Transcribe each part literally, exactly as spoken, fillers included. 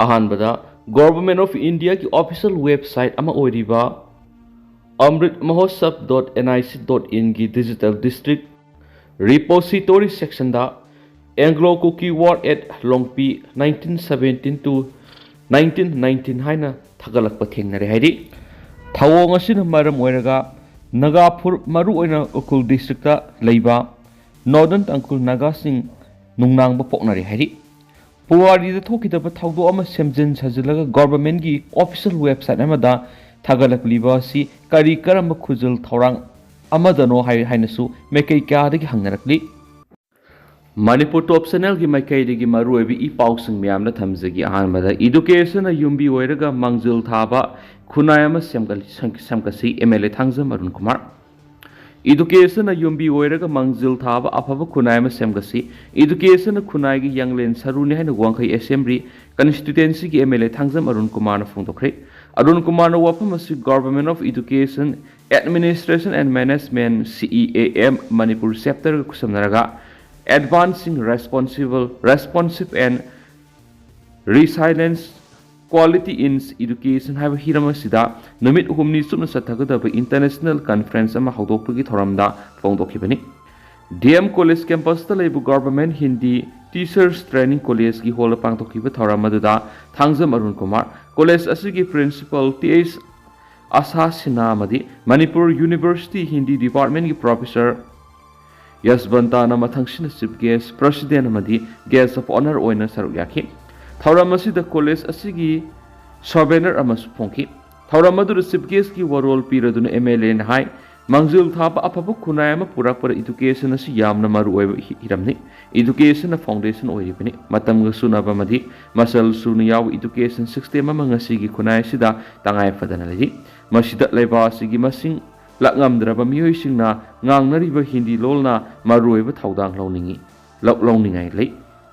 ꯑꯍꯥꯟꯕꯗ, Government of Indiaꯒꯤ official website ꯑꯃ ꯑꯣꯏꯔꯤꯕ amrit mahotsav dot N I C dot inꯒꯤ digital district repository sectionꯗ Anglo Kuki War at Longpi nineteen seventeen to nineteen nineteen ꯍꯥꯏꯅ ꯊꯥꯒꯠꯂꯛꯄ ꯊꯦꯡꯅꯔꯦ ꯍꯥꯏꯔꯤ꯫ ꯊꯧꯑꯣꯡ ꯑꯁꯤꯅ ꯃꯔꯝ ꯑꯣꯏꯔꯒ ꯅꯥꯒꯥ ꯐꯨꯔꯨꯞ, ꯃꯔꯨꯑꯣꯏꯅ ꯎꯈ꯭ꯔꯨꯜ districtꯇ ꯂꯩꯕ Northern Tangkhul ꯅꯥꯒꯥꯁꯤꯡ ꯅꯨꯡꯅꯥꯡꯕ ꯄꯣꯛꯅꯔꯦ ꯍꯥꯏꯔꯤ꯫ ꯄꯨꯋꯥꯔꯤꯗ ꯊꯣꯛꯈꯤꯗꯕ ꯊꯧꯗꯣꯛ ꯑꯃ ꯁꯦꯝꯖꯤꯟ ꯁꯥꯖꯤꯜꯂꯒ governmentꯀꯤ official website ꯑꯃꯗ ꯊꯥꯒꯠꯂꯛꯂꯤꯕ ꯑꯁꯤ ꯀꯔꯤ ꯀꯔꯝꯕ ꯈꯨꯖꯜ ꯊꯧꯔꯥꯡ ꯑꯃꯗꯅꯣ ꯍꯥꯏ ꯍꯥꯏꯅꯁꯨ ꯃꯥꯏꯀꯩ ꯀꯌꯥꯗꯒꯤ ꯍꯪꯅꯔꯛꯂꯤ꯫ ꯃꯅꯤꯄꯨꯔ Top Channelꯒꯤ ꯃꯥꯏꯀꯩꯗꯒꯤ ꯃꯔꯨꯑꯣꯏꯕ ꯏ ꯄꯥꯎꯁꯤꯡ ꯃꯌꯥꯝꯗ ꯊꯝꯖꯒꯦ꯫ ꯑꯍꯥꯟꯕꯗ, Educationꯅ ꯌꯨꯝꯕꯤ ꯑꯣꯏꯔꯒ ꯃꯥꯡꯖꯤꯜ ꯊꯥꯕ ꯈꯨꯟꯅꯥꯏ ꯑꯃ ꯁꯦꯝꯒꯠ-, ꯁꯦꯝ-, ꯁꯦꯝꯒꯠꯁꯤ, M L A Thangjam Arun Kumar. Educationꯅ ꯌꯨꯝꯕꯤ ꯑꯣꯏꯔꯒ ꯃꯥꯡꯖꯤꯜ ꯊꯥꯕ ꯑꯐꯕ ꯈꯨꯟꯅꯥꯏ ꯑꯃ ꯁꯦꯝꯒꯠꯁꯤ꯫ Educationꯅ ꯈꯨꯟꯅꯥꯏꯒꯤ ꯌꯥꯡꯂꯦꯟ ꯁꯔꯨꯅꯤ ꯍꯥꯏꯅ ꯋꯥꯡꯈꯩ Assembly Constituencyꯒꯤ M L A Thangjam Arun ꯀꯨꯃꯥꯔꯅ ꯐꯣꯡꯗꯣꯛꯈ꯭ꯔꯦ꯫ ꯑꯔꯨꯟ ꯀꯨꯃꯥꯔꯅ ꯋꯥꯐꯝ ꯑꯁꯤ Government of Education Administration and Management, C E A M, Manipur chapterꯒ ꯈꯨꯠꯁꯝꯅꯔꯒ Advancing Responsible, Responsive and Resilience Quality in Education ꯍꯥꯏꯕ ꯍꯤꯔꯝ ꯑꯁꯤꯗ ꯅꯨꯃꯤꯠ ꯍꯨꯝꯅꯤ ꯆꯨꯞꯅ ꯆꯠꯊꯒꯗꯕ international conference ꯑꯃ ꯍꯧꯗꯣꯛꯄꯒꯤ ꯊꯧꯔꯝꯗ ꯐꯣꯡꯗꯣꯛꯈꯤꯕꯅꯤ꯫ D M College campusꯇ ꯂꯩꯕ Government Hindi Teachers Training Collegeꯀꯤ hallꯗ ꯄꯥꯡꯊꯣꯛꯈꯤꯕ ꯊꯧꯔꯝ ꯑꯗꯨꯗ ꯊꯥꯡꯖꯝ ꯑꯔꯨꯟ ꯀꯨꯃꯥꯔ, college ꯑꯁꯤꯒꯤ principal T H ꯑꯁꯥ ꯁꯤꯟꯍꯥ ꯑꯃꯗꯤ Manipur University Hindi Departmentꯀꯤ professor ꯌꯁꯕꯟꯇꯥꯅ ꯃꯊꯪꯁꯤꯅ chief guest, president ꯑꯃꯗꯤ guest of honour ꯑꯣꯏꯅ ꯁꯔꯨꯛ ꯌꯥꯈꯤ꯫ ꯊꯧꯔꯝ ꯑꯁꯤꯗ college ꯑꯁꯤꯒꯤ souvenir ꯑꯃꯁꯨ ꯐꯣꯡꯈꯤ꯫ ꯊꯧꯔꯝ ꯑꯗꯨꯗ chief guestꯀꯤ ꯋꯥꯔꯣꯜ ꯄꯤꯔꯗꯨꯅ M L Aꯅ ꯍꯥꯏ, ꯃꯥꯡꯖꯤꯜ ꯊꯥꯕ ꯑꯐꯕ ꯈꯨꯟꯅꯥꯏ ꯑꯃ ꯄꯨꯔꯛꯄꯗ education ꯑꯁꯤ ꯌꯥꯝꯅ ꯃꯔꯨꯑꯣꯏꯕ ꯍꯤ-, ꯍꯤꯔꯝꯅꯤ꯫ Educationꯅ foundation ꯑꯣꯏꯔꯤꯕꯅꯤ꯫ ꯃꯇꯝꯒ ꯆꯨꯅꯕ ꯑꯃꯗꯤ ꯃꯆꯜ ꯁꯨꯅ ꯌꯥꯎꯕ education system ꯑꯃ ꯉꯁꯤꯒꯤ ꯈꯨꯟꯅꯥꯏ ꯑꯁꯤꯗ ꯇꯉꯥꯏ ꯐꯗꯅ ꯂꯩꯔꯤ꯫ ꯃꯁꯤꯗ ꯂꯩꯕꯥꯛ ꯑꯁꯤꯒꯤ ꯃꯁꯤꯡ ꯂꯥꯛꯉꯝꯗ꯭ꯔꯕ ꯃꯤꯑꯣꯏꯁꯤꯡꯅ ꯉꯥꯡꯅꯔꯤꯕ ꯍꯤꯟꯗꯤ ꯂꯣꯜꯅ ꯃꯔꯨꯑꯣꯏꯕ ꯊꯧꯗꯥꯡ ꯂꯧꯅꯤꯡꯏ, ꯂꯧ-, ꯂꯧꯅꯤꯡꯉꯥꯏ ꯂꯩ꯫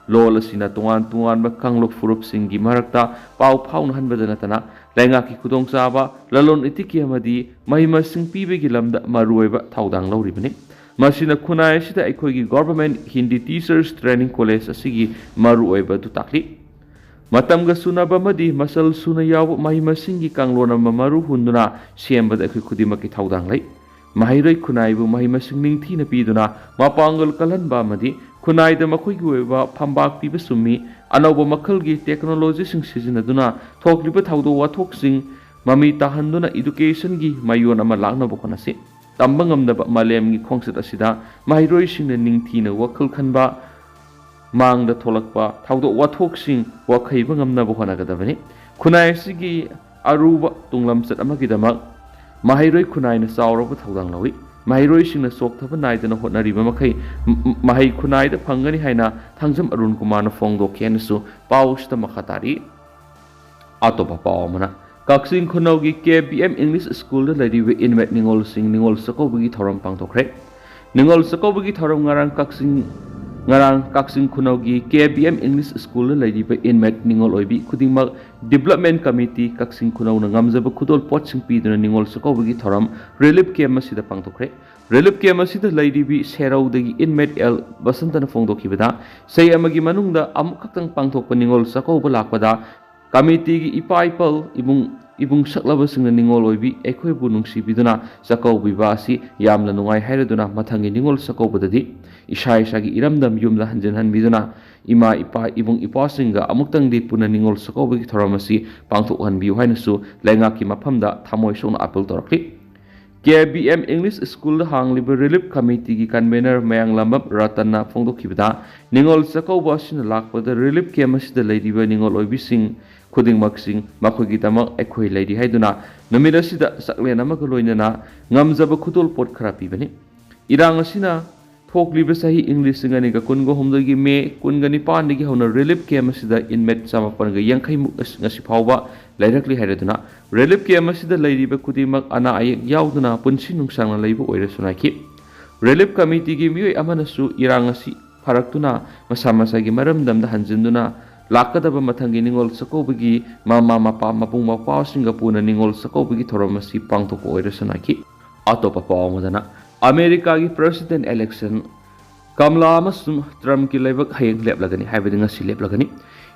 ꯂꯣꯜ ꯑꯁꯤꯅ ꯇꯣꯉꯥꯟ ꯇꯣꯉꯥꯟꯕ ꯀꯥꯡꯂꯨꯞ ꯐꯨꯔꯨꯞꯁꯤꯡꯒꯤ ꯃꯔꯛꯇ ꯄꯥꯎ ꯐꯥꯎꯅꯍꯟꯕꯗ ꯅꯠꯇꯅ ꯂꯩꯉꯥꯛꯀꯤ ꯈꯨꯗꯣꯡꯆꯥꯕ, ꯂꯂꯣꯟ ꯏꯇꯤꯛꯀꯤ ꯑꯃꯗꯤ ꯃꯍꯩ ꯃꯁꯤꯡ ꯄꯤꯕꯒꯤ ꯂꯝꯗ ꯃꯔꯨꯑꯣꯏꯕ ꯊꯧꯗꯥꯡ ꯂꯧꯔꯤꯕꯅꯤ꯫ ꯃꯁꯤꯅ ꯈꯨꯟꯅꯥꯏ ꯑꯁꯤꯗ ꯑꯩꯈꯣꯏꯒꯤ Government Hindi Teachers Training College ꯑꯁꯤꯒꯤ ꯃꯔꯨꯑꯣꯏꯕ ꯑꯗꯨ ꯇꯥꯛꯂꯤ꯫ ꯃꯇꯝꯒ ꯆꯨꯅꯕ ꯑꯃꯗꯤ ꯃꯆꯜ ꯁꯨꯅ ꯌꯥꯎꯕ ꯃꯍꯩ ꯃꯁꯤꯡꯒꯤ ꯀꯥꯡꯂꯣꯟ ꯑꯃ ꯃꯔꯨ ꯍꯨꯟꯗꯨꯅ ꯁꯦꯝꯕꯗ ꯑꯩꯈꯣꯏ ꯈꯨꯗꯤꯡꯃꯛꯀꯤ ꯊꯧꯗꯥꯡ ꯂꯩ꯫ ꯃꯍꯩꯔꯣꯏ ꯈꯨꯟꯅꯥꯏꯕꯨ ꯃꯍꯩ ꯃꯁꯤꯡ ꯅꯤꯡꯊꯤꯅ ꯄꯤꯗꯨꯅ ꯃꯄꯥꯡꯒꯜ ꯀꯜꯍꯟꯕ ꯑꯃꯗꯤ ꯈꯨꯟꯅꯥꯏꯗ ꯃꯈꯣꯏꯒꯤ ꯑꯣꯏꯕ ꯐꯝꯕꯥꯛ ꯄꯤꯕ ꯆꯨꯝꯃꯤ꯫ ꯑꯅꯧꯕ ꯃꯈꯜꯒꯤ ꯇꯦꯛꯅꯣꯂꯣꯖꯤꯁꯤꯡ ꯁꯤꯖꯤꯟꯅꯗꯨꯅ ꯊꯣꯛꯂꯤꯕ ꯊꯧꯗꯣꯛ ꯋꯥꯊꯣꯛꯁꯤꯡ ꯃꯃꯤ ꯇꯥꯍꯟꯗꯨꯅ ꯏꯗꯨꯀꯦꯁꯟꯒꯤ ꯃꯌꯣꯟ ꯑꯃ ꯂꯥꯛꯅꯕ ꯍꯣꯠꯅꯁꯤ꯫ ꯇꯝꯕ ꯉꯝꯗꯕ ꯃꯥꯂꯦꯝꯒꯤ ꯈꯣꯡꯆꯠ ꯑꯁꯤꯗ ꯃꯍꯩꯔꯣꯏꯁꯤꯡꯅ ꯅꯤꯡꯊꯤꯅ ꯋꯥꯈꯜ ꯈꯟꯕ, ꯃꯥꯡꯗ ꯊꯣꯛꯂꯛꯄ ꯊꯧꯗꯣꯛ ꯋꯥꯊꯣꯛꯁꯤꯡ ꯋꯥꯈꯩꯕ ꯉꯝꯅꯕ ꯍꯣꯠꯅꯒꯗꯕꯅꯤ꯫ ꯈꯨꯟꯅꯥꯏ ꯑꯁꯤꯒꯤ ꯑꯔꯨꯕ ꯇꯨꯡꯂꯝꯆꯠ ꯑꯃꯒꯤꯗꯃꯛ ꯃꯍꯩꯔꯣꯏ ꯈꯨꯟꯅꯥꯏꯅ ꯆꯥꯎꯔꯕ ꯊꯧꯗꯥꯡ ꯂꯧꯏ꯫ ꯃꯍꯩꯔꯣꯏꯁꯤꯡꯅ ꯆꯣꯛꯊꯕ ꯅꯥꯏꯗꯅ ꯍꯣꯠꯅꯔꯤꯕ ꯃꯈꯩ ꯃ-, ꯃ-, ꯃꯍꯩ ꯈꯨꯟꯅꯥꯏꯗ ꯐꯪꯒꯅꯤ ꯍꯥꯏꯅ ꯊꯥꯡꯖꯝ ꯑꯔꯨꯟ ꯀꯨꯃꯥꯔꯅ ꯐꯣꯡꯗꯣꯛꯈꯤ ꯍꯥꯏꯅꯁꯨ ꯄꯥꯎ ꯑꯁꯤꯗ ꯃꯈꯥ ꯇꯥꯔꯤ꯫ ꯑꯇꯣꯞꯄ ꯄꯥꯎ ꯑꯃꯅ, ꯀꯛꯆꯤꯡ ꯈꯨꯅꯧꯒꯤ ꯀꯦ ꯕꯤ ꯑꯦꯝ ꯏꯪꯂꯤꯁ ꯁ꯭ꯀꯨꯜꯗ ꯂꯩꯔꯤꯕ ꯏꯟꯃꯦꯠ ꯅꯤꯉꯣꯜꯁꯤꯡ ꯅꯤꯉꯣꯜ ꯆꯥꯛꯀꯧꯕꯒꯤ ꯊꯧꯔꯝ ꯄꯥꯡꯊꯣꯛꯈ꯭ꯔꯦ꯫ ꯅꯤꯉꯣꯜ ꯆꯥꯛꯀꯧꯕꯒꯤ ꯊꯧꯔꯝ ꯉꯔꯥꯡ ꯀꯛꯆꯤꯡ, ꯉꯔꯥꯡ ꯀꯛꯆꯤꯡ ꯈꯨꯅꯧꯒꯤ ꯀꯦ ꯕꯤ ꯑꯦꯝ ꯏꯪꯂꯤꯁ ꯁ꯭ꯀꯨꯜꯗ ꯂꯩꯔꯤꯕ ꯏꯟꯃꯦꯠ ꯅꯤꯉꯣꯜ ꯑꯣꯏꯕꯤ ꯈꯨꯗꯤꯡꯃꯛ ꯗꯤꯕ꯭ꯂꯞꯃꯦꯟ ꯀꯃꯤꯇꯤ ꯀꯛꯆꯤꯡ ꯈꯨꯅꯧꯅ ꯉꯝꯖꯕ ꯈꯨꯗꯣꯜ ꯄꯣꯠꯁꯤꯡ ꯄꯤꯗꯨꯅ ꯅꯤꯉꯣꯜ ꯆꯥꯛꯀꯧꯕꯒꯤ ꯊꯧꯔꯝ ꯔꯤꯂꯤꯐ ꯀꯦꯝꯞ ꯑꯁꯤꯗ ꯄꯥꯡꯊꯣꯛꯈ꯭ꯔꯦ꯫ ꯔꯤꯂꯤꯐ ꯀꯦꯝꯞ ꯑꯁꯤꯗ ꯂꯩꯔꯤꯕꯤ ꯁꯦꯔꯧꯗꯒꯤ ꯏꯟꯃꯦꯠ ꯑꯦꯜ ꯕꯁꯟꯇꯅ ꯐꯣꯡꯗꯣꯛꯈꯤꯕꯗ, ꯆꯍꯤ ꯑꯃꯒꯤ ꯃꯅꯨꯡꯗ ꯑꯃꯨꯛꯈꯛꯇꯪ ꯄꯥꯡꯊꯣꯛꯄ ꯅꯤꯉꯣꯜ ꯆꯥꯛꯀꯧꯕ ꯂꯥꯛꯄꯗ ꯀꯃꯤꯇꯤꯒꯤ ꯏꯄꯥ ꯏꯄꯜ, ꯏꯕꯨꯡ, ꯏꯕꯨꯡ ꯁꯛꯂꯕꯁꯤꯡꯅ ꯅꯤꯉꯣꯜ ꯑꯣꯏꯕꯤ ꯑꯩꯈꯣꯏꯕꯨ ꯅꯨꯡꯁꯤꯕꯤꯗꯨꯅ ꯆꯥꯛꯀꯧꯕꯤꯕ ꯑꯁꯤ ꯌꯥꯝꯅ ꯅꯨꯡꯉꯥꯏ ꯍꯥꯏꯔꯗꯨꯅ, ꯃꯊꯪꯒꯤ ꯅꯤꯉꯣꯜ ꯆꯥꯛꯀꯧꯕꯗꯗꯤ ꯏꯁꯥ ꯏꯁꯥꯒꯤ ꯏꯔꯝꯗꯝ ꯌꯨꯝꯗ ꯍꯟꯖꯤꯟꯍꯟꯕꯤꯗꯨꯅ ꯏꯃꯥ ꯏꯄꯥ, ꯏꯕꯨꯡ ꯏꯄ꯭ꯋꯥꯁꯤꯡꯒ ꯑꯃꯨꯛꯇꯪꯗꯤ ꯄꯨꯟꯅ ꯅꯤꯉꯣꯜ ꯆꯥꯛꯀꯧꯕꯒꯤ ꯊꯧꯔꯝ ꯑꯁꯤ ꯄꯥꯡꯊꯣꯛꯍꯟꯕꯤꯌꯨ ꯍꯥꯏꯅꯁꯨ ꯂꯩꯉꯥꯛꯀꯤ ꯃꯐꯝꯗ ꯊꯃꯣꯏ ꯁꯣꯛꯅ ꯑꯥꯄꯤꯜ ꯇꯧꯔꯛꯂꯤ꯫ ꯀꯦ ꯕꯤ ꯑꯦꯝ ꯏꯪꯂꯤꯁ ꯁ꯭ꯀꯨꯜꯗ ꯍꯥꯡꯂꯤꯕ ꯔꯤꯂꯤꯐ ꯀꯃꯤꯇꯤꯒꯤ ꯀꯟꯚꯦꯅꯔ ꯃꯌꯥꯡꯂꯥꯝꯕꯝ ꯔꯇꯟꯅ ꯐꯣꯡꯗꯣꯛꯈꯤꯕꯗ, ꯅꯤꯉꯣꯜ ꯆꯥꯛꯀꯧꯕ ꯑꯁꯤꯅ ꯂꯥꯛꯄꯗ ꯔꯤꯂꯤꯐ ꯀꯦꯝꯞ ꯑꯁꯤꯗ ꯂꯩꯔꯤꯕ ꯅꯤꯉꯣꯜ ꯑꯣꯏꯕꯤꯁꯤꯡ ꯈꯨꯗꯤꯡꯃꯛꯁꯤꯡ ꯃꯈꯣꯏꯒꯤꯗꯃꯛ ꯑꯩꯈꯣꯏ ꯂꯩꯔꯤ ꯍꯥꯏꯗꯨꯅ ꯅꯨꯃꯤꯠ ꯑꯁꯤꯗ ꯆꯥꯛꯂꯦꯟ ꯑꯃꯒ ꯂꯣꯏꯅꯅ ꯉꯝꯖꯕ ꯈꯨꯗꯣꯜ ꯄꯣꯠ ꯈꯔ ꯄꯤꯕꯅꯤ꯫ ꯏꯔꯥꯡ ꯑꯁꯤꯅ ꯊꯣꯛꯂꯤꯕ ꯆꯍꯤ ꯏꯪ ꯂꯤꯁꯤꯡ ꯑꯅꯤꯒ ꯀꯨꯟꯒ ꯍꯨꯝꯗꯣꯏꯒꯤ ꯃꯦ ꯀꯨꯟꯒ ꯅꯤꯄꯥꯟꯗꯒꯤ ꯍꯧꯅ ꯔꯤꯂꯤꯐ ꯀꯦꯝꯞ ꯑꯁꯤꯗ ꯏꯟꯃꯦꯠ ꯆꯃꯥꯄꯟꯒ ꯌꯥꯡꯈꯩ ꯃꯨꯛ ꯑꯁꯤ ꯉꯁꯤ ꯐꯥꯎꯕ ꯂꯩꯔꯛꯂꯤ ꯍꯥꯏꯔꯗꯨꯅ, ꯔꯤꯂꯤꯐ ꯀꯦꯝꯞ ꯑꯁꯤꯗ ꯂꯩꯔꯤꯕ ꯈꯨꯗꯤꯡꯃꯛ ꯑꯅꯥ ꯑꯌꯦꯛ ꯌꯥꯎꯗꯅ ꯄꯨꯟꯁꯤ ꯅꯨꯡꯁꯥꯡꯅ ꯂꯩꯕ ꯑꯣꯏꯔꯁꯨ ꯍꯥꯏꯈꯤ꯫ ꯔꯤꯂꯤꯐ ꯀꯃꯤꯇꯤꯒꯤ ꯃꯤꯑꯣꯏ ꯑꯃꯅꯁꯨ ꯏꯔꯥꯡ ꯑꯁꯤ ꯐꯔꯛꯇꯨꯅ ꯃꯁꯥ ꯃꯁꯥꯒꯤ ꯃꯔꯝꯗꯝꯗ ꯍꯟꯖꯤꯟꯗꯨꯅ ꯂꯥꯛꯀꯗꯕ ꯃꯊꯪꯒꯤ ꯅꯤꯉꯣꯜ ꯆꯥꯛꯀꯧꯕꯒꯤ ꯃꯃꯥ ꯃꯄꯥ, ꯃꯕꯨꯡ ꯃꯧꯄ꯭ꯋꯥꯁꯤꯡꯒ ꯄꯨꯟꯅ ꯅꯤꯉꯣꯜ ꯆꯥꯛꯀꯧꯕꯒꯤ ꯊꯧꯔꯝ ꯑꯁꯤ ꯄꯥꯡꯊꯣꯛꯄ ꯑꯣꯏꯔꯁꯨ ꯍꯥꯏꯈꯤ꯫ ꯑꯇꯣꯞꯄ ꯄꯥꯎ ꯑꯃꯗꯅ, ꯑꯃꯦꯔꯤꯀꯥꯒꯤ ꯄ꯭ꯔꯦꯁꯤꯗꯦꯟ ꯏꯂꯦꯛꯁꯟ, ꯀꯃꯂꯥ ꯑꯃꯁꯨꯡ ꯇ꯭ꯔꯝꯞꯀꯤ ꯂꯥꯏꯕꯛ ꯍꯌꯦꯡ ꯂꯦꯞꯂꯒꯅꯤ ꯍꯥꯏꯕꯗꯤ ꯉꯁꯤ ꯂꯦꯞꯂꯒꯅꯤ꯫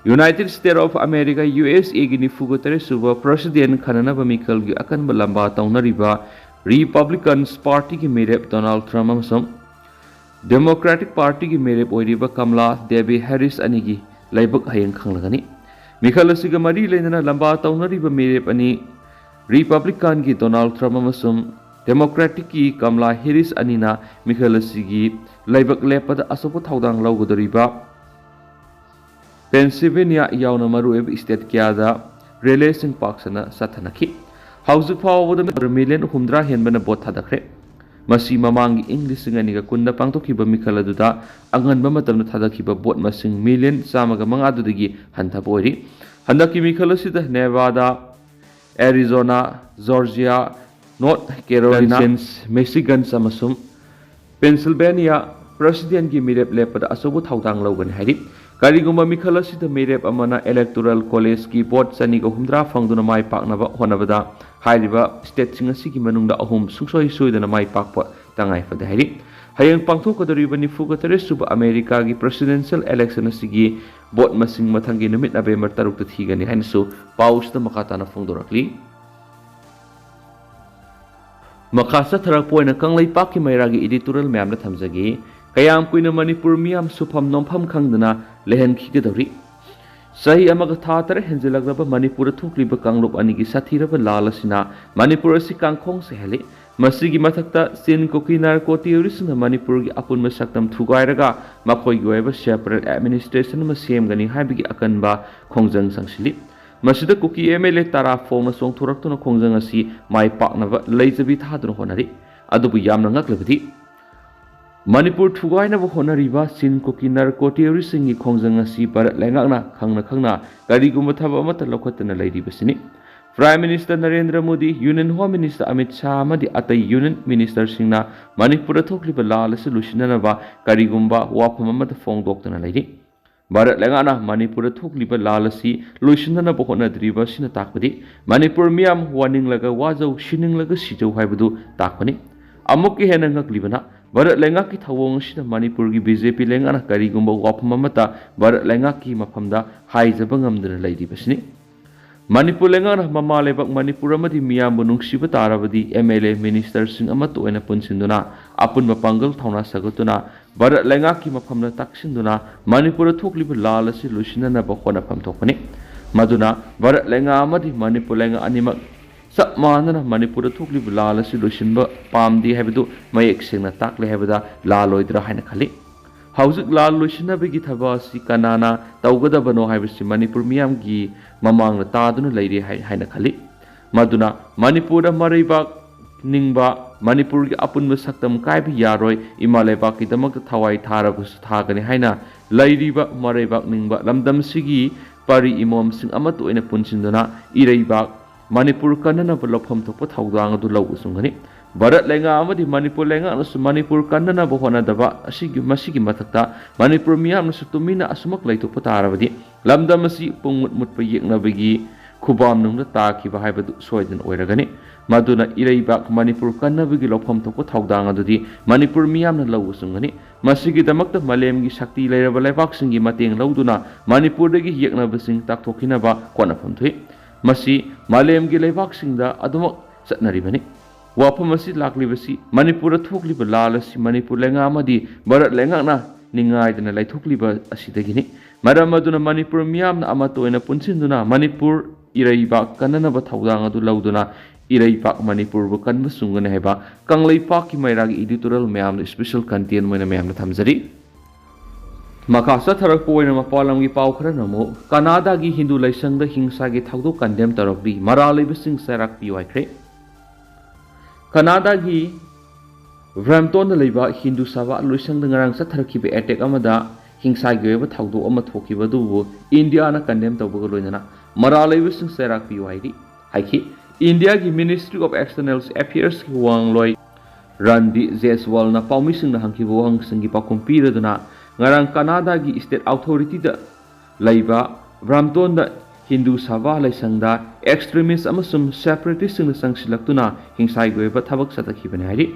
United States of America, U S A ꯒꯤ ꯅꯤꯐꯨꯒ ꯇꯔꯦꯠ ꯁꯨꯕ president ꯈꯟꯅꯅꯕ ꯃꯤꯈꯜꯒꯤ ꯑꯀꯟꯕ ꯂꯝꯕꯥ ꯇꯧꯅꯔꯤꯕ Republicans party ꯒꯤ ꯃꯤꯔꯦꯞ Donald Trump ꯑꯃꯁꯨꯡ Democratic party ꯒꯤ ꯃꯤꯔꯦꯞ ꯑꯣꯏꯔꯤꯕ ꯀꯃꯂꯥ ꯗꯦꯕꯤ ꯍꯦꯔꯤꯁ ꯑꯅꯤꯒꯤ ꯂꯥꯏꯕꯛ ꯍꯌꯦꯡ ꯈꯪꯂꯒꯅꯤ꯫ ꯃꯤꯈꯜ ꯑꯁꯤꯒ ꯃꯔꯤ ꯂꯩꯅꯅ ꯂꯝꯕꯥ ꯇꯧꯅꯔꯤꯕ ꯃꯤꯔꯦꯞ ꯑꯅꯤ Republican ꯒꯤ Donald Trump ꯑꯃꯁꯨꯡ Democratic ꯀꯤ ꯀꯃꯂꯥ ꯍꯦꯔꯤꯁ ꯑꯅꯤꯅ ꯃꯤꯈꯜ ꯑꯁꯤꯒꯤ ꯂꯥꯏꯕꯛ ꯂꯦꯞꯄꯗ ꯑꯆꯧꯕ ꯊꯧꯗꯥꯡ ꯂꯧꯒꯗꯧꯔꯤꯕ Pennsylvania ꯌꯥꯎꯅ ꯃꯔꯨꯑꯣꯏꯕ state ꯀꯌꯥꯗ rally ꯁꯤꯡ ꯄꯥꯛ ꯁꯟꯅ ꯆꯠꯊꯅꯈꯤ꯫ ꯍꯧꯖꯤꯛ ꯐꯥꯎꯕꯗ ꯃꯤꯂꯤꯌꯟ ꯍꯨꯝꯗ꯭ꯔꯥ ꯍꯦꯟꯕꯅ vote ꯊꯥꯗꯈ꯭ꯔꯦ꯫ ꯃꯁꯤ ꯃꯃꯥꯡꯒꯤ ꯏꯪ ꯂꯤꯁꯤꯡ ꯑꯅꯤꯒ ꯀꯨꯟꯗ ꯄꯥꯡꯊꯣꯛꯈꯤꯕ ꯃꯤꯈꯜ ꯑꯗꯨꯗ ꯑꯉꯟꯕ ꯃꯇꯝꯗ ꯊꯥꯗꯈꯤꯕ vote ꯃꯁꯤꯡ ꯃꯤꯂꯤꯌꯟ ꯆꯥꯝꯃꯒ ꯃꯉꯥ ꯑꯗꯨꯗꯒꯤ ꯍꯟꯊꯕ ꯑꯣꯏꯔꯤ꯫ ꯍꯟꯗꯛꯀꯤ ꯃꯤꯈꯜ ꯑꯁꯤꯗ Nevada, Arizona, Georgia, North Carolina, Michigan ꯑꯃꯁꯨꯡ Pennsylvania president ꯀꯤ ꯃꯤꯔꯦꯞ ꯂꯦꯞꯄꯗ ꯑꯆꯧꯕ ꯊꯧꯗꯥꯡ ꯂꯧꯒꯅꯤ ꯍꯥꯏꯔꯤ꯫ ꯀꯔꯤꯒꯨꯝꯕ ꯃꯤꯈꯜ ꯑꯁꯤꯗ ꯃꯤꯔꯦꯞ ꯑꯃꯅ Electoral College ꯀꯤ vote ꯆꯅꯤꯒ ꯍꯨꯝꯗ꯭ꯔꯥ ꯐꯪꯗꯨꯅ ꯃꯥꯏ ꯄꯥꯛꯅꯕ ꯍꯣꯠꯅꯕꯗ ꯍꯥꯏꯔꯤꯕ state ꯁꯤꯡ ꯑꯁꯤꯒꯤ ꯃꯅꯨꯡꯗ ꯑꯍꯨꯝ ꯁꯨꯡꯁꯣꯏ ꯁꯣꯏꯗꯅ ꯃꯥꯏ ꯄꯥꯛꯄ ꯇꯉꯥꯏ ꯐꯗꯦ ꯍꯥꯏꯔꯤ꯫ ꯍꯌꯦꯡ ꯄꯥꯡꯊꯣꯛꯀꯗꯧꯔꯤꯕ ꯅꯤꯐꯨꯒ ꯇꯔꯦꯠ ꯁꯨꯕ America ꯒꯤ presidential election ꯑꯁꯤꯒꯤ vote ꯃꯁꯤꯡ ꯃꯊꯪꯒꯤ ꯅꯨꯃꯤꯠ November ꯇꯔꯨꯛꯇ ꯊꯤꯒꯅꯤ ꯍꯥꯏꯅꯁꯨ ꯄꯥꯎꯁꯤꯗ ꯃꯈꯥ ꯇꯥꯅ ꯐꯣꯡꯗꯣꯔꯛꯂꯤ꯫ ꯃꯈꯥ ꯆꯠꯊꯔꯛꯄ ꯑꯣꯏꯅ ꯀꯪꯂꯩꯄꯥꯛꯀꯤ ꯃꯩꯔꯥꯒꯤ editorial ꯃꯌꯥꯝꯗ ꯊꯝꯖꯒꯦ꯫ ꯀꯌꯥꯝ ꯀꯨꯏꯅ ꯃꯅꯤꯄꯨꯔ ꯃꯤꯌꯥꯝ ꯁꯨꯐꯝ ꯅꯣꯝꯐꯝ ꯈꯪꯗꯅ ꯂꯩꯍꯟꯈꯤꯒꯗꯧꯔꯤ? ꯆꯍꯤ ꯑꯃꯒ ꯊꯥ ꯇꯔꯦꯠ ꯍꯦꯟꯖꯤꯜꯂꯛꯂꯕ ꯃꯅꯤꯄꯨꯔꯗ ꯊꯣꯛꯂꯤꯕ ꯀꯥꯡꯂꯨꯞ ꯑꯅꯤꯒꯤ ꯁꯥꯊꯤꯔꯕ ꯂꯥꯜ ꯑꯁꯤꯅ ꯃꯅꯤꯄꯨꯔ ꯑꯁꯤ ꯀꯥꯡꯈꯣꯡ ꯆꯥꯏꯍꯜꯂꯤ꯫ ꯃꯁꯤꯒꯤ ꯃꯊꯛꯇ ꯆꯤꯟ ꯀꯨꯀꯤ narco terrorist ꯁꯤꯡꯅ ꯃꯅꯤꯄꯨꯔꯒꯤ ꯑꯄꯨꯟꯕ ꯁꯛꯇꯝ ꯊꯨꯒꯥꯏꯔꯒ ꯃꯈꯣꯏꯒꯤ ꯑꯣꯏꯕ separate administration ꯑꯃ ꯁꯦꯝꯒꯅꯤ ꯍꯥꯏꯕꯒꯤ ꯑꯀꯟꯕ ꯈꯣꯡꯖꯪ ꯆꯪꯁꯤꯜꯂꯤ꯫ ꯃꯁꯤꯗ ꯀꯨꯀꯤ M L A ꯇꯔꯥ ꯐꯥꯎꯅ ꯆꯣꯡꯊꯣꯔꯛꯇꯨꯅ ꯈꯣꯡꯖꯪ ꯑꯁꯤ ꯃꯥꯏ ꯄꯥꯛꯅꯕ ꯂꯩꯖꯕꯤ ꯊꯥꯗꯨꯅ ꯍꯣꯠꯅꯔꯤ꯫ ꯑꯗꯨꯕꯨ ꯌꯥꯝꯅ ꯉꯛꯂꯕꯗꯤ, ꯃꯅꯤꯄꯨꯔ ꯊꯨꯒꯥꯏꯅꯕ ꯍꯣꯠꯅꯔꯤꯕ ꯆꯤꯟ ꯀꯨꯀꯤ narco terrorist ꯁꯤꯡꯒꯤ ꯈꯣꯡꯖꯪ ꯑꯁꯤ ꯚꯥꯔꯠ ꯂꯩꯉꯥꯛꯅ ꯈꯪꯅ ꯈꯪꯅ ꯀꯔꯤꯒꯨꯝꯕ ꯊꯕꯛ ꯑꯃꯠꯇ ꯂꯧꯈꯠꯇꯅ ꯂꯩꯔꯤꯕꯁꯤꯅꯤ꯫ Prime Minister Narendra Modi, Union Home Minister Amit Shah ꯑꯃꯗꯤ ꯑꯇꯩ Union Minister ꯁꯤꯡꯅ ꯃꯅꯤꯄꯨꯔꯗ ꯊꯣꯛꯂꯤꯕ ꯂꯥꯜ ꯑꯁꯤ ꯂꯣꯏꯁꯤꯟꯅꯅꯕ ꯀꯔꯤꯒꯨꯝꯕ ꯋꯥꯐꯝ ꯑꯃꯠꯇ ꯐꯣꯡꯗꯣꯛꯇꯅ ꯂꯩꯔꯤ꯫ ꯚꯥꯔꯠ ꯂꯩꯉꯥꯛꯅ ꯃꯅꯤꯄꯨꯔꯗ ꯊꯣꯛꯂꯤꯕ ꯂꯥꯜ ꯑꯁꯤ ꯂꯣꯏꯁꯤꯟꯅꯅꯕ ꯍꯣꯠꯅꯗ꯭ꯔꯤꯕ ꯑꯁꯤꯅ ꯇꯥꯛꯄꯗꯤ ꯃꯅꯤꯄꯨꯔ ꯃꯤꯌꯥꯝ ꯋꯥꯅꯤꯡꯂꯒ ꯋꯥꯖꯧ, ꯁꯤꯅꯤꯡꯂꯒ ꯁꯤꯖꯧ ꯍꯥꯏꯕꯗꯨ ꯇꯥꯛꯄꯅꯤ꯫ ꯑꯃꯨꯛꯀ ꯍꯦꯟꯅ ꯉꯛꯂꯤꯕꯅ, ꯚꯥꯔꯠ ꯂꯩꯉꯥꯛꯀꯤ ꯊꯧꯑꯣꯡ ꯑꯁꯤꯅ ꯃꯅꯤꯄꯨꯔꯒꯤ ꯕꯤ ꯖꯦ ꯄꯤ ꯂꯩꯉꯥꯛꯅ ꯀꯔꯤꯒꯨꯝꯕ ꯋꯥꯐꯝ ꯑꯃꯠꯇ ꯚꯥꯔꯠ ꯂꯩꯉꯥꯛꯀꯤ ꯃꯐꯝꯗ ꯍꯥꯏꯖꯕ ꯉꯝꯗꯅ ꯂꯩꯔꯤꯕꯁꯤꯅꯤ꯫ ꯃꯅꯤꯄꯨꯔ ꯂꯩꯉꯥꯛꯅ ꯃꯃꯥ ꯂꯩꯕꯥꯛ ꯃꯅꯤꯄꯨꯔ ꯑꯃꯗꯤ ꯃꯤꯌꯥꯝꯕꯨ ꯅꯨꯡꯁꯤꯕ ꯇꯥꯔꯕꯗꯤ ꯑꯦꯝ ꯑꯦꯜ ꯑꯦ, ꯃꯤꯅꯤꯁꯇꯔꯁꯤꯡ ꯑꯃꯠꯇ ꯑꯣꯏꯅ ꯄꯨꯟꯁꯤꯟꯗꯨꯅ ꯑꯄꯨꯟꯕ ꯄꯥꯡꯒꯜ ꯊꯧꯅꯥ ꯁꯥꯒꯠꯇꯨꯅ ꯚꯥꯔꯠ ꯂꯩꯉꯥꯛꯀꯤ ꯃꯐꯝꯗ ꯇꯛꯁꯤꯟꯗꯨꯅ ꯃꯅꯤꯄꯨꯔꯗ ꯊꯣꯛꯂꯤꯕ ꯂꯥꯜ ꯑꯁꯤ ꯂꯣꯏꯁꯤꯟꯅꯅꯕ ꯍꯣꯠꯅꯐꯝ ꯊꯣꯛꯄꯅꯤ꯫ ꯃꯗꯨꯅ ꯚꯥꯔꯠ ꯂꯩꯉꯥꯛ ꯑꯃꯗꯤ ꯃꯅꯤꯄꯨꯔ ꯂꯩꯉꯥꯛ ꯑꯅꯤꯃꯛ ꯆꯞ ꯃꯥꯟꯅꯅ ꯃꯅꯤꯄꯨꯔꯗ ꯊꯣꯛꯂꯤꯕ ꯂꯥꯜ ꯑꯁꯤ ꯂꯣꯏꯁꯤꯟꯕ ꯄꯥꯝꯗꯦ ꯍꯥꯏꯕꯗꯨ ꯃꯌꯦꯛ ꯁꯦꯡꯅ ꯇꯥꯛꯂꯦ ꯍꯥꯏꯕꯗ ꯂꯥꯜꯂꯣꯏꯗ꯭ꯔꯥ ꯍꯥꯏꯅ ꯈꯜꯂꯤ꯫ ꯍꯧꯖꯤꯛ ꯂꯥꯜ ꯂꯣꯏꯁꯤꯟꯅꯕꯒꯤ ꯊꯕꯛ ꯑꯁꯤ ꯀꯅꯥꯅ ꯇꯧꯒꯗꯕꯅꯣ ꯍꯥꯏꯕꯁꯤ ꯃꯅꯤꯄꯨꯔ ꯃꯤꯌꯥꯝꯒꯤ ꯃꯃꯥꯡꯗ ꯇꯥꯗꯨꯅ ꯂꯩꯔꯦ ꯍꯥꯏ-, ꯍꯥꯏꯅ ꯈꯜꯂꯤ꯫ ꯃꯗꯨꯅ ꯃꯅꯤꯄꯨꯔꯗ ꯃꯔꯩꯕꯥꯛ ꯅꯤꯡꯕ, ꯃꯅꯤꯄꯨꯔꯒꯤ ꯑꯄꯨꯟꯕ ꯁꯛꯇꯝ ꯀꯥꯏꯕ ꯌꯥꯔꯣꯏ, ꯏꯃꯥ ꯂꯩꯕꯥꯛꯀꯤꯗꯃꯛꯇ ꯊꯋꯥꯏ ꯊꯥꯔꯕꯁꯨ ꯊꯥꯒꯅꯤ ꯍꯥꯏꯅ ꯂꯩꯔꯤꯕ ꯃꯔꯩꯕꯥꯛ ꯅꯤꯡꯕ ꯂꯝꯗꯝꯁꯤꯒꯤ ꯄꯔꯤ ꯏꯃꯣꯝꯁꯤꯡ ꯑꯃꯠꯇ ꯑꯣꯏꯅ ꯄꯨꯟꯁꯤꯟꯗꯨꯅ ꯏꯔꯩꯕꯥꯛ ꯃꯅꯤꯄꯨꯔ ꯀꯟꯅꯅꯕ ꯂꯧꯐꯝ ꯊꯣꯛꯄ ꯊꯧꯗꯥꯡ ꯑꯗꯨ ꯂꯧꯕ ꯆꯨꯝꯒꯅꯤ꯫ ꯚꯥꯔꯠ ꯂꯩꯉꯥꯛ ꯑꯃꯗꯤ ꯃꯅꯤꯄꯨꯔ ꯂꯩꯉꯥꯛꯅꯁꯨ ꯃꯅꯤꯄꯨꯔ ꯀꯟꯅꯅꯕ ꯍꯣꯠꯅꯗꯕ ꯑꯁꯤꯒꯤ, ꯃꯁꯤꯒꯤ ꯃꯊꯛꯇ ꯃꯅꯤꯄꯨꯔ ꯃꯤꯌꯥꯝꯅꯁꯨ ꯇꯨꯃꯤꯟꯅ ꯑꯁꯨꯃꯛ ꯂꯩꯊꯣꯛꯄ ꯇꯥꯔꯕꯗꯤ ꯂꯝꯗꯝ ꯑꯁꯤ ꯄꯨꯡꯃꯨꯠ ꯃꯨꯠꯄ ꯌꯦꯛꯅꯕꯒꯤ ꯈꯨꯕꯥꯝꯅꯨꯡꯗ ꯇꯥꯈꯤꯕ ꯍꯥꯏꯕꯗꯨ ꯁꯣꯏꯗꯅ ꯑꯣꯏꯔꯒꯅꯤ꯫ ꯃꯗꯨꯅ ꯏꯔꯩꯕꯥꯛ ꯃꯅꯤꯄꯨꯔ ꯀꯟꯅꯕꯒꯤ ꯂꯧꯐꯝ ꯊꯣꯛꯄ ꯊꯧꯗꯥꯡ ꯑꯗꯨꯗꯤ ꯃꯅꯤꯄꯨꯔ ꯃꯤꯌꯥꯝꯅ ꯂꯧꯕ ꯆꯨꯝꯒꯅꯤ꯫ ꯃꯁꯤꯒꯤꯗꯃꯛꯇ ꯃꯥꯂꯦꯝꯒꯤ ꯁꯛꯇꯤ ꯂꯩꯔꯕ ꯂꯩꯕꯥꯛꯁꯤꯡꯒꯤ ꯃꯇꯦꯡ ꯂꯧꯗꯨꯅ ꯃꯅꯤꯄꯨꯔꯗꯒꯤ ꯌꯦꯛꯅꯕꯁꯤꯡ ꯇꯥꯛꯊꯣꯛꯈꯤꯅꯕ ꯍꯣꯠꯅꯐꯝ ꯊꯣꯛꯏ꯫ ꯃꯁꯤ ꯃꯥꯂꯦꯝꯒꯤ ꯂꯩꯕꯥꯛꯁꯤꯡꯗ ꯑꯗꯨꯃꯛ ꯆꯠꯅꯔꯤꯕꯅꯤ꯫ ꯋꯥꯐꯝ ꯑꯁꯤ ꯂꯥꯛꯂꯤꯕꯁꯤ ꯃꯅꯤꯄꯨꯔꯗ ꯊꯣꯛꯂꯤꯕ ꯂꯥꯜ ꯑꯁꯤ ꯃꯅꯤꯄꯨꯔ ꯂꯩꯉꯥꯛ ꯑꯃꯗꯤ ꯚꯥꯔꯠ ꯂꯩꯉꯥꯛꯅ ꯅꯤꯡꯉꯥꯏꯗꯅ ꯂꯩꯊꯣꯛꯂꯤꯕ ꯑꯁꯤꯗꯒꯤꯅꯤ꯫ ꯃꯔꯝ ꯑꯗꯨꯅ ꯃꯅꯤꯄꯨꯔ ꯃꯤꯌꯥꯝꯅ ꯑꯃꯠꯇ ꯑꯣꯏꯅ ꯄꯨꯟꯁꯤꯟꯗꯨꯅ ꯃꯅꯤꯄꯨꯔ ꯏꯔꯩꯕꯥꯛ ꯀꯟꯅꯅꯕ ꯊꯧꯗꯥꯡ ꯑꯗꯨ ꯂꯧꯗꯨꯅ ꯏꯔꯩꯕꯥꯛ ꯃꯅꯤꯄꯨꯔꯕꯨ ꯀꯟꯕ ꯆꯨꯝꯒꯅꯤ ꯍꯥꯏꯕ ꯀꯪꯂꯩꯄꯥꯛꯀꯤ ꯃꯩꯔꯥꯒꯤ editorial ꯃꯌꯥꯝꯗ special content ꯑꯣꯏꯅ ꯃꯌꯥꯝꯗ ꯊꯝꯖꯔꯤ꯫ ꯃꯈꯥ ꯆꯠꯊꯔꯛꯄ ꯑꯣꯏꯅ ꯃꯄꯥꯟ ꯂꯝꯒꯤ ꯄꯥꯎ ꯈꯔꯅ ꯑꯃꯨꯛ ꯀꯅꯥꯗꯥꯒꯤ ꯍꯤꯟꯗꯨ ꯂꯥꯏꯁꯪꯗ ꯍꯤꯡꯁꯥꯒꯤ ꯊꯧꯗꯣꯛ condemn ꯇꯧꯔꯛꯂꯤ, ꯃꯔꯥꯜ ꯂꯩꯕꯁꯤꯡ ꯆꯩꯔꯥꯛ ꯄꯤꯌꯨ ꯍꯥꯏꯈ꯭ꯔꯦ꯫ ꯀꯅꯥꯗꯥꯒꯤ ꯕ꯭ꯔꯥꯝꯇꯣꯟꯗ ꯂꯩꯕ ꯍꯤꯟꯗꯨ ꯁꯚꯥ ꯂꯣꯏꯁꯪꯗ ꯉꯔꯥꯡ ꯆꯠꯊꯔꯛꯈꯤꯕ attack ꯑꯃꯗ ꯍꯤꯡꯁꯥꯒꯤ ꯑꯣꯏꯕ ꯊꯧꯗꯣꯛ ꯑꯃ ꯊꯣꯛꯈꯤꯕ ꯑꯗꯨꯕꯨ ꯏꯟꯗꯤꯌꯥꯅ condemn ꯇꯧꯕꯒ ꯂꯣꯏꯅꯅ ꯃꯔꯥꯜ ꯂꯩꯕꯁꯤꯡ ꯆꯩꯔꯥꯛ ꯄꯤꯌꯨ ꯍꯥꯏꯔꯤ, ꯍꯥꯏꯈꯤ꯫ ꯏꯟꯗꯤꯌꯥꯒꯤ Ministry of External Affairsꯀꯤ ꯋꯥꯉꯥꯡꯂꯣꯏ ꯔꯟꯗꯤ ꯖꯦꯁꯋꯥꯜꯅ ꯄꯥꯎꯃꯤꯁꯤꯡꯅ ꯍꯪꯈꯤꯕ ꯋꯥꯍꯪꯁꯤꯡꯒꯤ ꯄꯥꯎꯈꯨꯝ ꯄꯤꯔꯗꯨꯅ ꯉꯔꯥꯡ ꯀꯅꯥꯗꯥꯒꯤ state authorityꯗ ꯂꯩꯕ ꯕ꯭ꯔꯥꯝꯇꯣꯟꯗ ꯍꯤꯟꯗꯨ ꯁꯚꯥ ꯂꯥꯏꯁꯪꯗ extremist ꯑꯃꯁꯨꯡ separatistꯁꯤꯡꯅ ꯆꯪꯁꯤꯜꯂꯛꯇꯨꯅ ꯍꯤꯡꯁꯥꯒꯤ ꯑꯣꯏꯕ ꯊꯕꯛ ꯆꯠꯊꯈꯤꯕꯅꯤ ꯍꯥꯏꯔꯤ꯫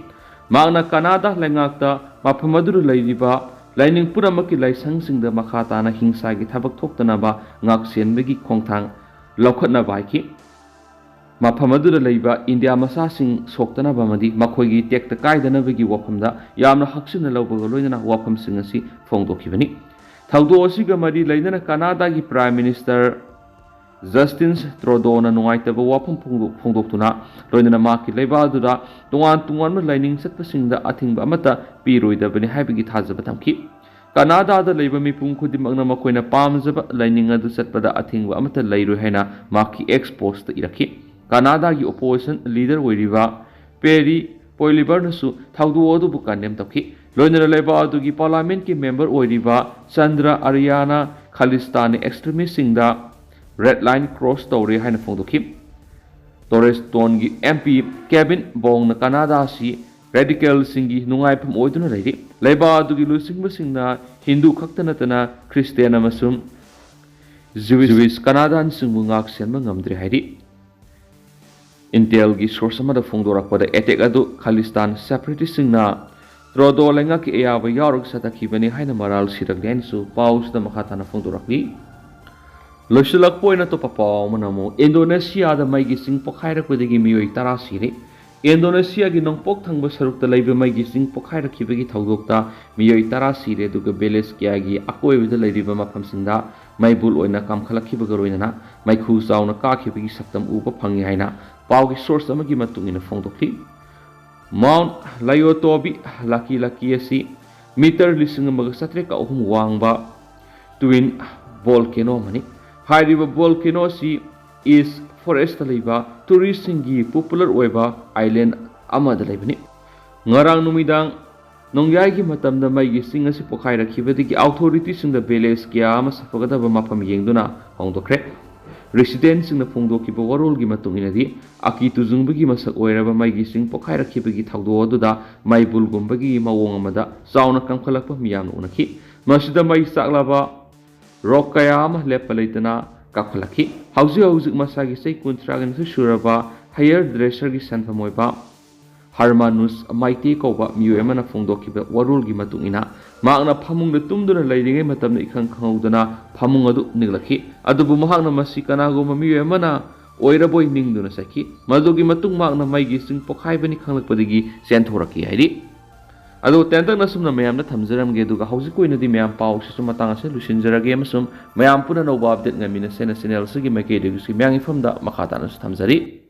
ꯃꯍꯥꯛꯅ ꯀꯅꯥꯗꯥ ꯂꯩꯉꯥꯛꯇ ꯃꯐꯝ ꯑꯗꯨꯗ ꯂꯩꯔꯤꯕ ꯂꯥꯏꯅꯤꯡ ꯄꯨꯝꯅꯃꯛꯀꯤ ꯂꯥꯏꯁꯪꯁꯤꯡꯗ ꯃꯈꯥ ꯇꯥꯅ ꯍꯤꯡꯁꯥꯒꯤ ꯊꯕꯛ ꯊꯣꯛꯇꯅꯕ ꯉꯥꯛꯁꯦꯟꯕꯒꯤ ꯈꯣꯡꯊꯥꯡ ꯂꯧꯈꯠꯅꯕ ꯍꯥꯏꯈꯤ꯫ ꯃꯐꯝ ꯑꯗꯨꯗ ꯂꯩꯕ ꯏꯟꯗꯤꯌꯥ ꯃꯆꯥꯁꯤꯡ ꯁꯣꯛꯇꯅꯕ ꯑꯃꯗꯤ ꯃꯈꯣꯏꯒꯤ ꯇꯦꯛꯇ ꯀꯥꯏꯗꯅꯕꯒꯤ ꯋꯥꯐꯝꯗ ꯌꯥꯝꯅ ꯍꯛꯆꯤꯟꯅ ꯂꯧꯕꯒ ꯂꯣꯏꯅꯅ ꯋꯥꯐꯝꯁꯤꯡ ꯑꯁꯤ ꯐꯣꯡꯗꯣꯛꯈꯤꯕꯅꯤ꯫ ꯊꯧꯗꯣꯛ ꯑꯁꯤꯒ ꯃꯔꯤ ꯂꯩꯅꯅ ꯀꯅꯥꯗꯥꯒꯤ Prime Minister Justin Trudeauꯅ ꯅꯨꯡꯉꯥꯏꯇꯕ ꯋꯥꯐꯝ ꯐꯣꯡꯗꯣꯛ-, ꯐꯣꯡꯗꯣꯛꯇꯨꯅ, ꯂꯣꯏꯅꯅ ꯃꯍꯥꯛꯀꯤ ꯂꯩꯕꯥꯛ ꯑꯗꯨꯗ ꯇꯣꯉꯥꯟ ꯇꯣꯉꯥꯟꯕ ꯂꯥꯏꯅꯤꯡ ꯆꯠꯄꯁꯤꯡꯗ ꯑꯊꯤꯡꯕ ꯑꯃꯠꯇ ꯄꯤꯔꯣꯏꯗꯕꯅꯤ ꯍꯥꯏꯕꯒꯤ ꯊꯥꯖꯕ ꯊꯝꯈꯤ꯫ ꯀꯅꯥꯗꯥꯗ ꯂꯩꯕ ꯃꯤꯄꯨꯝ ꯈꯨꯗꯤꯡꯃꯛꯅ ꯃꯈꯣꯏꯅ ꯄꯥꯝꯖꯕ ꯂꯥꯏꯅꯤꯡ ꯑꯗꯨ ꯆꯠꯄꯗ ꯑꯊꯤꯡꯕ ꯑꯃꯠꯇ ꯂꯩꯔꯣꯏ ꯍꯥꯏꯅ ꯃꯍꯥꯛꯀꯤ X postꯇ ꯏꯔꯛꯈꯤ꯫ ꯀꯅꯥꯗꯥꯒꯤ opposition leader ꯑꯣꯏꯔꯤꯕ Pierre Poilievreꯅꯁꯨ ꯊꯧꯗꯣꯛ ꯑꯗꯨꯕꯨ condemn ꯇꯧꯈꯤ꯫ ꯂꯣꯏꯅꯅ ꯂꯩꯕꯥꯛ ꯑꯗꯨꯒꯤ Parliamentꯀꯤ member ꯑꯣꯏꯔꯤꯕ Chandra Arya Khalistanꯅ extremistꯁꯤꯡꯗ red line cross ꯇꯧꯔꯦ ꯍꯥꯏꯅ ꯐꯣꯡꯗꯣꯛꯈꯤ꯫ Torontoꯒꯤ MP Kevin Bowmanꯅ ꯀꯅꯥꯗꯥ ꯑꯁꯤ radicalꯁꯤꯡꯒꯤ ꯅꯨꯡꯉꯥꯏꯐꯝ ꯑꯣꯏꯗꯨꯅ ꯂꯩꯔꯤ꯫ ꯂꯩꯕꯥꯛ ꯑꯗꯨꯒꯤ ꯂꯨꯆꯤꯡꯕꯁꯤꯡꯅ ꯍꯤꯟꯗꯨ ꯈꯛꯇ ꯅꯠꯇꯅ Christian ꯑꯃꯁꯨꯡ Jewish Canadianꯁꯤꯡꯕꯨ ꯉꯥꯛ ꯁꯦꯟꯕ ꯉꯝꯗ꯭ꯔꯦ ꯍꯥꯏꯔꯤ꯫ Intelꯒꯤ source ꯑꯃꯗ ꯐꯣꯡꯗꯣꯔꯛꯄꯗ, attack ꯑꯗꯨ Khalistan separatistꯁꯤꯡꯅ Trudeau ꯂꯩꯉꯥꯛꯀꯤ ꯑꯌꯥꯕ ꯌꯥꯎꯔꯒ ꯆꯠꯊꯈꯤꯕꯅꯤ ꯍꯥꯏꯅ ꯃꯔꯥꯜ ꯁꯤꯔꯛꯂꯦ ꯍꯥꯏꯅꯁꯨ ꯄꯥꯎꯁꯤꯗ ꯃꯈꯥ ꯇꯥꯅ ꯐꯣꯡꯗꯣꯔꯛꯂꯤ꯫ ꯂꯣꯏꯁꯤꯜꯂꯛꯄ ꯑꯣꯏꯅ ꯑꯇꯣꯞꯄ ꯄꯥꯎ ꯑꯃꯅ ꯑꯃꯨꯛ Indonesiaꯗ ꯃꯩꯒꯤ ꯆꯤꯡ ꯄꯣꯈꯥꯏꯔꯛꯄꯗꯒꯤ ꯃꯤꯑꯣꯏ ꯇꯔꯥ ꯁꯤꯔꯦ꯫ Indonesiaꯒꯤ ꯅꯣꯡꯄꯣꯛ ꯊꯪꯕ ꯁꯔꯨꯛꯇ ꯂꯩꯕ ꯃꯩꯒꯤ ꯆꯤꯡ ꯄꯣꯈꯥꯏꯔꯛꯈꯤꯕꯒꯤ ꯊꯧꯗꯣꯛꯇ ꯃꯤꯑꯣꯏ ꯇꯔꯥ ꯁꯤꯔꯦ, ꯑꯗꯨꯒ village ꯀꯌꯥꯒꯤ ꯑꯀꯣꯏꯕꯗ ꯂꯩꯔꯤꯕ ꯃꯐꯝꯁꯤꯡꯗ ꯃꯩꯕꯨꯜ ꯑꯣꯏꯅ ꯀꯥꯝꯈꯠꯂꯛꯈꯤꯕꯒ ꯂꯣꯏꯅꯅ ꯃꯩꯈꯨ ꯆꯥꯎꯅ ꯀꯥꯈꯤꯕꯒꯤ ꯁꯛꯇꯝ ꯎꯕ ꯐꯪꯉꯤ ꯍꯥꯏꯅ ꯄꯥꯎꯒꯤ source ꯑꯃꯒꯤ ꯃꯇꯨꯡ ꯏꯟꯅ ꯐꯣꯡꯗꯣꯛꯈꯤ꯫ Mount Layotobi Lakilaki ꯑꯁꯤ meter ꯂꯤꯁꯤꯡ ꯑꯃꯒ ꯆꯥꯇ꯭ꯔꯦꯠꯀ ꯑꯍꯨꯝ ꯋꯥꯡꯕ twin volcano ꯑꯃꯅꯤ꯫ ꯍꯥꯏꯔꯤꯕ volcano ꯑꯁꯤ East Forestꯇ ꯂꯩꯕ touristꯁꯤꯡꯒꯤ popular ꯑꯣꯏꯕ island ꯑꯃꯗ ꯂꯩꯕꯅꯤ꯫ ꯉꯔꯥꯡ ꯅꯨꯃꯤꯗꯥꯡ ꯅꯣꯡꯌꯥꯏꯒꯤ ꯃꯇꯝꯗ ꯃꯩꯒꯤ ꯆꯤꯡ ꯑꯁꯤ ꯄꯣꯈꯥꯏꯔꯛꯈꯤꯕꯗꯒꯤ authorityꯁꯤꯡꯗ village ꯀꯌꯥ ꯑꯃ ꯁꯥꯐꯒꯗꯕ ꯃꯐꯝ ꯌꯦꯡꯗꯨꯅ ꯍꯣꯡꯗꯣꯛꯈ꯭ꯔꯦ꯫ Residentꯁꯤꯡꯅ ꯐꯣꯡꯗꯣꯛꯈꯤꯕ ꯋꯥꯔꯣꯜꯒꯤ ꯃꯇꯨꯡ ꯏꯟꯅꯗꯤ, ꯑꯀꯤ ꯇꯨꯖꯨꯡꯕꯒꯤ ꯃꯁꯛ ꯑꯣꯏꯔꯕ ꯃꯩꯒꯤ ꯆꯤꯡ ꯄꯣꯈꯥꯏꯔꯛꯈꯤꯕꯒꯤ ꯊꯧꯗꯣꯛ ꯑꯗꯨꯗ ꯃꯩꯕꯨꯜꯒꯨꯝꯕꯒꯤ ꯃꯑꯣꯡ ꯑꯃꯗ ꯆꯥꯎꯅ ꯀꯥꯝꯈꯠꯂꯛꯄ ꯃꯤꯌꯥꯝꯅ ꯎꯅꯈꯤ꯫ ꯃꯁꯤꯗ ꯃꯩ ꯆꯥꯛꯂꯕ rock ꯀꯌꯥ ꯑꯃ ꯂꯦꯞꯄ ꯂꯩꯇꯅ ꯀꯥꯞꯈꯠꯂꯛꯈꯤ꯫ ꯍꯧꯖꯤꯛ ꯍꯧꯖꯤꯛ ꯃꯁꯥꯒꯤ ꯆꯍꯤ ꯀꯨꯟꯊ꯭ꯔꯥꯒ ꯅꯤꯊꯣꯏ ꯁꯨꯔꯕ hairdresserꯒꯤ ꯁꯤꯟꯐꯝ ꯑꯣꯏꯕ ꯍꯔꯃꯥꯅꯨꯁ ꯃꯥꯏꯇꯦ ꯀꯧꯕ ꯃꯤꯑꯣꯏ ꯑꯃꯅ ꯐꯣꯡꯗꯣꯛꯈꯤꯕ ꯋꯥꯔꯣꯜꯒꯤ ꯃꯇꯨꯡ ꯏꯟꯅ, ꯃꯍꯥꯛꯅ ꯐꯃꯨꯡꯗ ꯇꯨꯝꯗꯨꯅ ꯂꯩꯔꯤꯉꯩ ꯃꯇꯝꯗ ꯏꯈꯪ ꯈꯪꯍꯧꯗꯅ ꯐꯃꯨꯡ ꯑꯗꯨ ꯅꯤꯛꯂꯛꯈꯤ꯫ ꯑꯗꯨꯕꯨ ꯃꯍꯥꯛꯅ ꯃꯁꯤ ꯀꯅꯥꯒꯨꯝꯕ ꯃꯤꯑꯣꯏ ꯑꯃꯅ ꯑꯣꯏꯔꯕꯣꯏ ꯅꯤꯡꯗꯨꯅ ꯆꯠꯈꯤ꯫ ꯃꯗꯨꯒꯤ ꯃꯇꯨꯡ ꯃꯍꯥꯛꯅ ꯃꯩꯒꯤ ꯏꯁꯤꯡ ꯄꯣꯈꯥꯏꯕꯅꯤ ꯈꯪꯂꯛꯄꯗꯒꯤ ꯆꯦꯟꯊꯣꯔꯛꯈꯤ ꯍꯥꯏꯔꯤ꯫ ꯑꯗꯣ ꯇꯦꯟꯇꯛꯅ ꯁꯨꯝꯅ ꯃꯌꯥꯝꯗ ꯊꯝꯖꯔꯝꯒꯦ, ꯑꯗꯨꯒ ꯍꯧꯖꯤꯛꯀꯤ ꯑꯣꯏꯅꯗꯤ ꯃꯌꯥꯝ ꯄꯥꯎꯁꯤꯁꯨ ꯃꯇꯥꯡ ꯑꯁꯤꯗ ꯂꯣꯏꯁꯤꯟꯖꯔꯒꯦ, ꯑꯃꯁꯨꯡ ꯃꯌꯥꯝ ꯄꯨꯟꯅ ꯑꯅꯧꯕ ꯑꯞꯗꯦꯠ ꯉꯥꯏꯃꯤꯟꯅꯁꯦꯅ ꯆꯦꯅꯦꯜ ꯑꯁꯤꯒꯤ ꯃꯥꯏꯀꯩꯗꯒꯤꯁꯨ ꯃꯌꯥꯝꯒꯤ ꯃꯐꯝꯗ ꯃꯈꯥ ꯇꯥꯅꯁꯨ ꯊꯝꯖꯔꯤ꯫